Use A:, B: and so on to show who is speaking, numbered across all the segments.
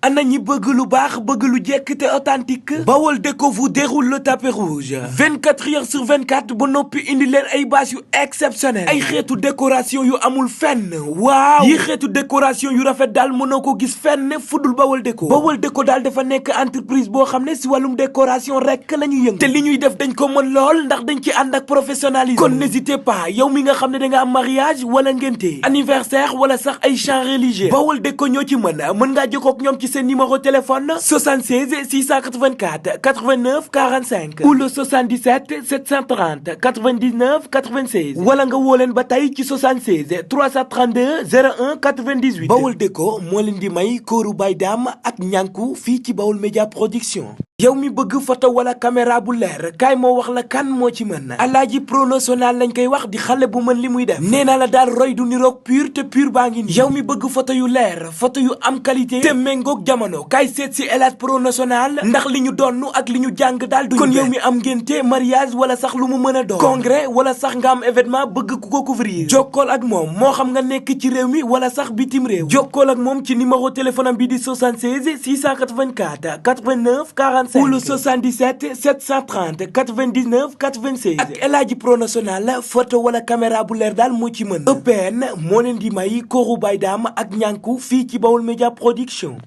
A: ana ñi bëgg lu baax bëgg lu jekk te authentique Bawol Déco vous déroule le tapis rouge 24 heures sur 24 ba noppi indi leen ay bâche yu exceptionnel ay xeetu décoration yu amul fenn waaw yi xeetu décoration yu rafet daal mënoo ko gis fenn fudul Bawol Déco daal dafa nekk entreprise boo xam ne si wàllum décoration rek la ñuy yëngu te li ñuy def dañ ko mën lool ndax dañ ci ànd ak professionnalisme kon n'hésitez pas yow mi nga xam ne da nga am mariage wala ngénte anniversaire wala sax ay chants religieux Bawol Déco ñoo ci mën ngaa jokkoo ak ñoom ci seen numéro téléphone 76 684 89 45 ou le 77 730 99 96 wala nga woo leen ba tey ci 76 332 01 98 Bawol Déco moo leen di may kóoru bay daam ak ñànku fii ci Bawol Média Production. yow mi bëgg photo wala caméra bu leer kaay moo wax la kan moo ci mën Alaaji Pro National lañ koy wax di xale bu mën li muy def nee naa la daal roy du niroog pur te pur baa ngi nii yow mi bëgg photo yu leer photo yu am qualité te méngoog jamono kaay seet si Elhadj Pro National ndax li ñu donn ak li ñu jàng daal duñu kon yow mi am ngénte mariage wala sax lu mu mën a doon congrès wala sax nga am événement bëgg ku ko couvrir jokkool ak moom moo xam nga nekk ci réew mi wala sax bitim réew jokkool ak moom ci numéro téléphone am bi di 76 684 89 40 ou le 77 730 99 96 ak Elhadji Pro National photo wala caméra bu leer daal moo ci mën EPN moo leen di may kóoru bay daam ak ñànku fii ci Bawol Média Production.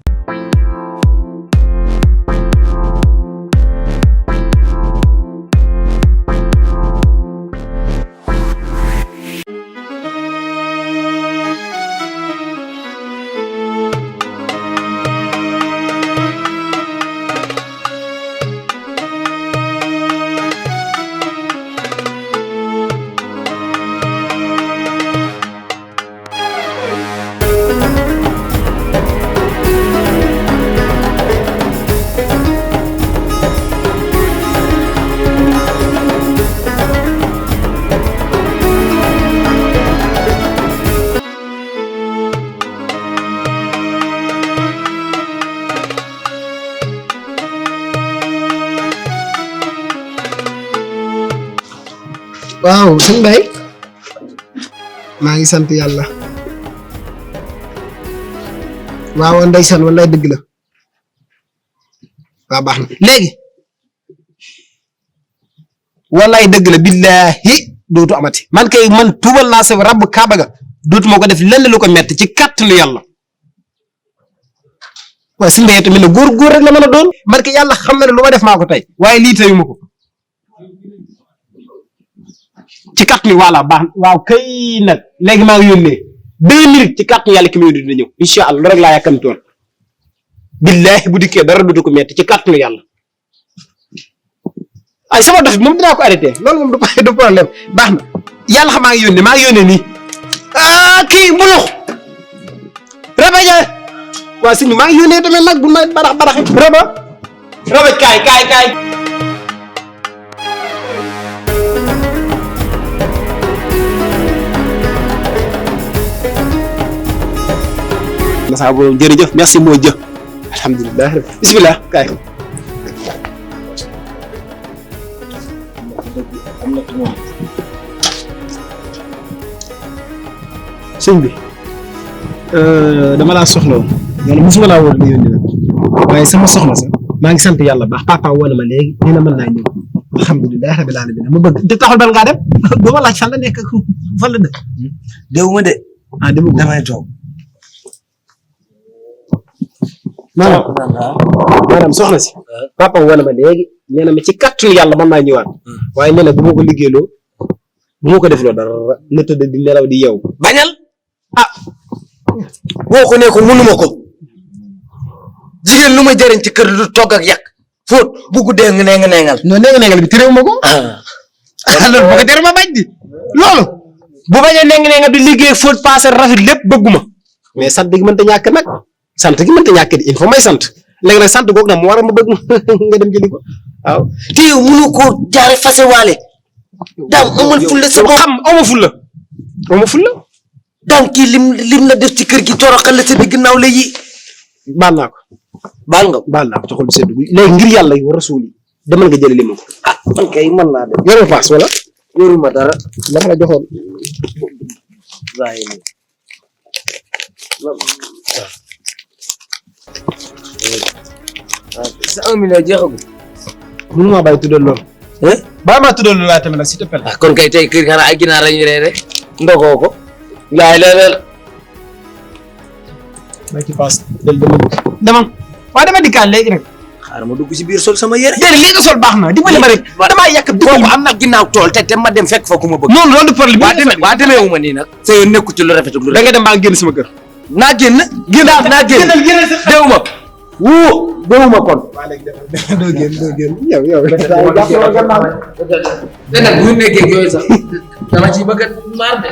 B: waaw sëñ Mbaye maa ngi sant yàlla waaw ndeysaan wallaay dëgg la waaw baax na léegi wallaay dëgg la billahi dootu amati man kay man tuubal naa sa rabb kaaba ga dootu moo ko def lenn lu ko metti ci kàttanu yàlla waaye sëñ Mbaye tamit ne góor rek la mën a doon man kay yàlla xam na ne lu ma def maa ko tey waaye lii teyu ma ko ci kàttanu voilà baax waaw kay nag léegi maa ngi yónnee 2 minutes ci kàttanu yàlla ki ma yónnee dina ñëw incha allah loolu rek laa yàkkamtoon billahi bu dikkee dara du ko metti ci kàttanu yàlla ay sama dof bi moom dinaa ko arrêté loolu moom du problème baax na yàlla xam maa ngi yónnee nii kii mbulux rabaja waa sëñ bi maa ngi yónnee tamit nag bu ma barax rabaj kaay Massa borom jërëjëf merci moo jë alhamdulilah bismillah kaay sëñ bi dama laa soxla woon yàlla mosuma laa woo di yónni nag waaye sama soxla sax maa ngi sant yàlla baax papa woo na ma léegi nee na mën naa ñëw alhamdulilah rabbil alamin ma bëgg te taxul bal ngaa dem doo ma laaj fan la nekk fan la dëkk
C: déwuma de damay toog
B: maanaam soxna si papa wala ma léegi nee na ma ci kàttanu yàlla mën naa ñëwaat waaye nee na bu ma ko liggéeyloo bu ma ko defloo dara na tëdd di nelaw di yeewu
C: bañal boo ko ne ko mënuma ko jigéen lu ma jëriñ ci kër lu togg ak yàq fóot bu guddee nga neengal
B: non neengal bi terew ma ko alors bu ko tere ma bañ di loolu bu bañee neengal di liggéey fóot passé rafet lépp bëgguma mais sant gi mënta ñàkk nag sant gi mënta ñàkk di il faut may sant léegi nag sant googu nag mu war a ma bëgg nga dem jëli ko waaw
C: te yow mënu ko jaare fase waale daam amul fulla sa bopp
B: xam amu fulla
C: daam kii lim la def ci kër gi toroxal la sa digg naaw la yi
B: baal naa ko baal naa ko ci xol bu sedd bi léegi ngir yàlla yu rasul yi demal nga jëli li ma ko
C: man kay mën naa dem
B: yoroo paas wala
C: yoruma dara
B: la ma la joxoon
C: waaye sa 1 million jeexagul.
B: mënuma bàyyi tuddal loolu. bàyyi maa tuddal loolu waaye tamit nag s'il te plaît.
C: ah kon kay tey kër xanaa ay ginaar lañuy reere ndogoo ko. ngaay leelal.
B: maa ci paas del dama waaye dama dikkaat léegi rek.
C: xaaral ma dugg si biir sol sama yére.
B: déedéet lii nga sol baax na dimbali ma rek. damaa yàq
C: kooku am na ginnaaw tool te ma dem fekk fa ku ma bëgg.
B: non loolu du problème.
C: waa demee wu ma nii nag. sa yoon nekku ci lu rafetul lu
B: da nga dem baa génn sama kër.
C: naa génn. naa génn déw ma. wuu déw ma kon.
B: waa léegi doo génn yow.
C: te nag bu ñu nekkee yooyu sax dama ci bëgg a maar de.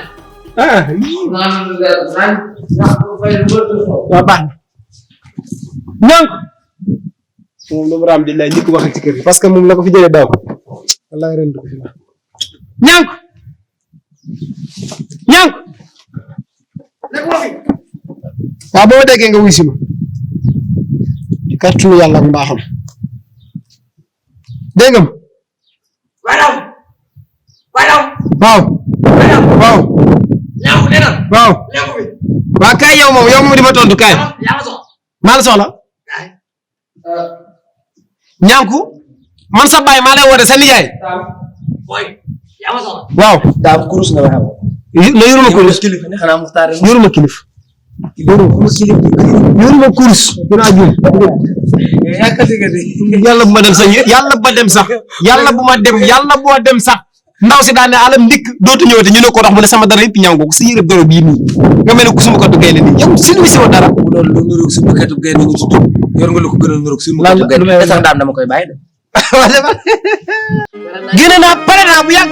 B: waaw baax na. ñànk. moom lu mu raam di lay ni ko waxal ci kër gi parce que moom la ko fi jëlee daaw. wallaay ren du ko fi wax. ñànk. ñànk. waaw boo ma déggee nga wuy si ma. ci kàttanu yàlla ak mbaaxam. dégg nga ma. waaw. waaw. waaw. waa kaay yow moom di ma tontu kaay. maa la soxla. ñànku man sa baay maa lay woote sa nijaay. waaw.
C: daa kurus nga waxee.
B: na yoruma kurus. yoruma kilif. yoruma kurus. dinaa juum. yàlla bu ma dem sax yàlla bu ma dem sax. ndaw si daal ne alam ndikk dootu ñëwati ñu ne ko dox mu ne sama dara yëpp ñàngu ko sa yërëb doro bii nii nga mel ne ku suma katu gaynde nii yow si lu si dara.
C: bu doon lu nuroog suñu katu gaynde ñu tudd yor nga lu ko gën a nuroog suñu katu gaynde sax daam dama koy bàyyi de.
B: génne naa pare naa bu yàgg.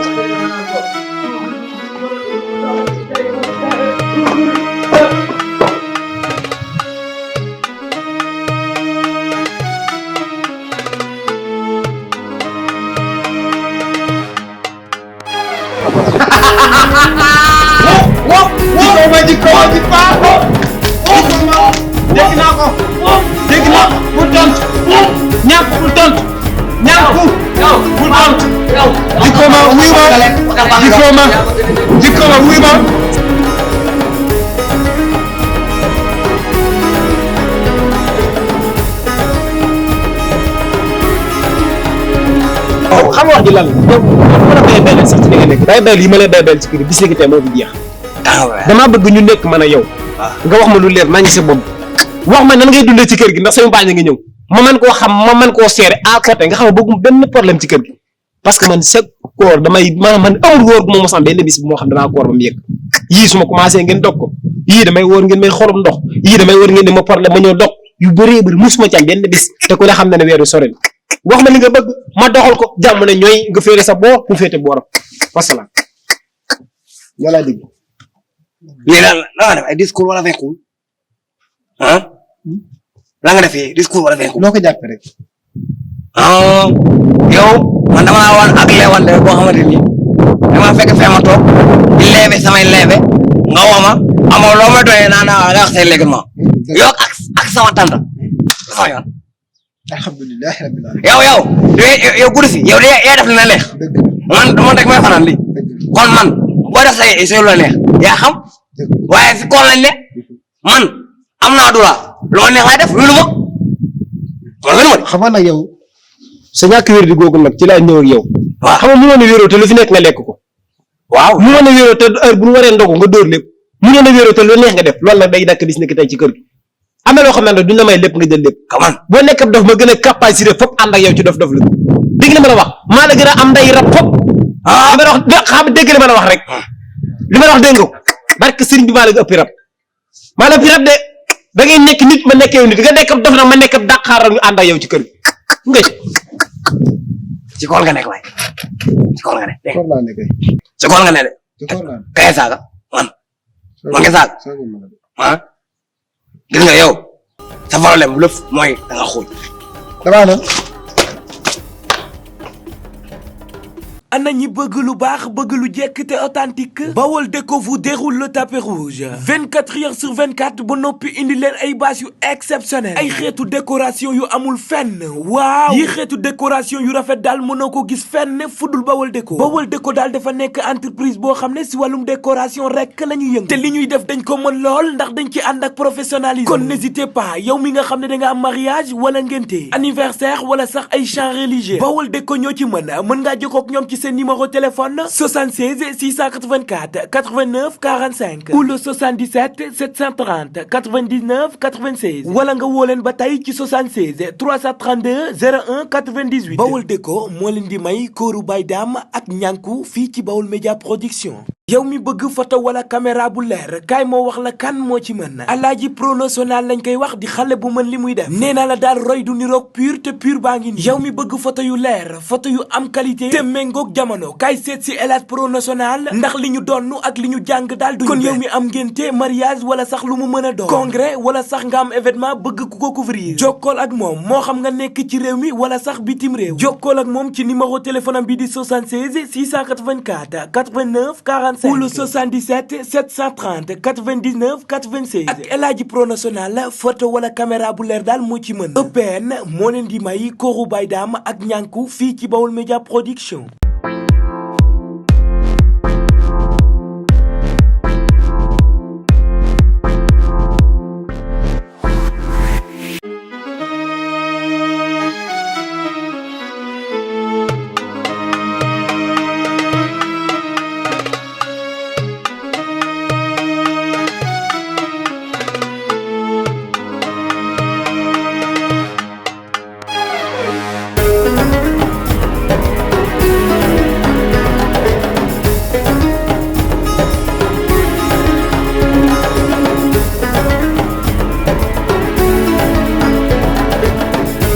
B: xam wax ji lan la yow mën a bay sax ci li nga nekk bay bay yi ma lay bay ci kër bis léegi tey moo fi jeex damaa bëgg ñu nekk man a yow nga wax ma lu leer maa ngi sa bopp wax ma nan ngay dundee ci kër gi ndax sama baañ nga ñëw ma mën koo xam ma mën koo seere à côté nga xam ne bëggum benn problème ci kër gi parce que man chaque koor damay man amul wóor gu ma mos am benn bis bu moo xam danaa koor ba mu yëg yii su ma commencé ngeen dog ko yii damay wóor ngeen may xorom ndox yii damay wóor ngeen ne ma problème ma ñëw dog yu bëree bëri musuma ci am benn bis te ku ne xam na ne weeru sori wax ma li nga bëgg ma doxal ko jàmm ne ñooy nga féete sa boor mu féete booram wasalaam. yàlla dégg.
C: lii la nga def ay discours wala fekkul ah la nga defee discours wala fekkul.
B: noo ko jàppee rek.
C: yow man dama la wan ak leewante boo xamante ni dama fekk fee ma toog di leebe samay leebe nga woo ma amoo loo may doyee naan nga wax say légalement yow ak sama tante sama yoon.
B: alhamdulilah rabbil alamin.
C: yow guddi si yow yaa def li la neex man rek may fanaan lii kon man boo def say lu la neex yaa xam waaye si kool lañ ne man am naa droit lu ma neex laay def lu ma
B: xam nga nag yow sa ñàkk wér di googu nag ci laa ñëw ak yow.
C: waaw
B: xam nga mënoon a wéeroo te lu fi nekk nga lekk ko.
C: waaw
B: mënoon a wéeroo te heure bu ñu waree ndogu nga dóor lépp mënoon a wéeroo te lu neex nga def loolu nag day dakk bis nekk tey ci kër gi. am na loo xam ne duñ la may lépp nga jël lépp.
C: kaman
B: boo nekk ab dof ma gën a capacité fop ànd ak yow ci dof la dégg li ma la wax maa la gën a am nday rab fop. li ma la wax xam dégg li ma la wax rek li ma la wax dégg nga ko barke sëriñ bi maa la ëppi rab maa la ëppi rab de da ngay nekk nit ma nekk yow nit nga nekk ab dof nag ma nekk ab dàqaaral ñu ànd ak yow ci kër gi nga
C: ci kool nga nekk waay ci kool nga nekk dégg
B: laa nekk
C: ci kool nga nekk de kay saaga man nga saaga ah gis nga yow sa problème bu lëf mooy da nga xuuj
B: damaa na
A: ana ñi bëgg lu baax bëgg lu jekk te authentique Bawol Déco vous déroule le tapis rouge 24 heures sur 24 ba noppi indi leen ay bâche yu exceptionnel ay xeetu décoration yu amul fenn waaw yi xeetu décoration yu rafet daal mënoo ko gis fenn fudul Bawol Déco daal dafa nekk entreprise boo xam ne si wàllum décoration rek la ñuy yëngu te li ñuy def dañ ko mën lool ndax dañ ci ànd ak professionnalisme kon n'hésitez pas yow mi nga xam ne da nga am mariage wala ngénte anniversaire wala sax ay chants religieux Bawol Déco ñoo ci mën ngaa jokkoo ak ñoom ci seen numéro téléphone 76 684 89 45 ou le 77 730 99 96 wala nga woo leen ba tey ci 76 332 01 98 Bawol Déco moo leen di may kóoru bay daam ak ñànku fii ci Bawol Média Production. yow mi bëgg photo wala caméra bu leer kaay moo wax la kan moo ci mën Alaaji Pro National lañ koy wax di xale bu mën li muy def nee naa la daal roy du niroog pur te pur baa ngi nii yow mi bëgg photo yu leer photo yu am qualité te méngoog jamono kaay seet si Elhadj Pro National ndax li ñu donn ak li ñu jàng daal duñu kon yow mi am ngénte mariage wala sax lu mu mën a doon congrès wala sax nga am événement bëgg ku ko couvrir jokkool ak moom moo xam nga nekk ci réew mi wala sax bitim réew jokkool ak moom ci numéro téléphone am bi di 76 684 89 45 ou le 77 730 99 96 ak Elhadji Pro National photo wala caméra bu leer daal moo ci mën EPN moo leen di may kóoru bay daam ak ñànku fii ci Bawol Média Production.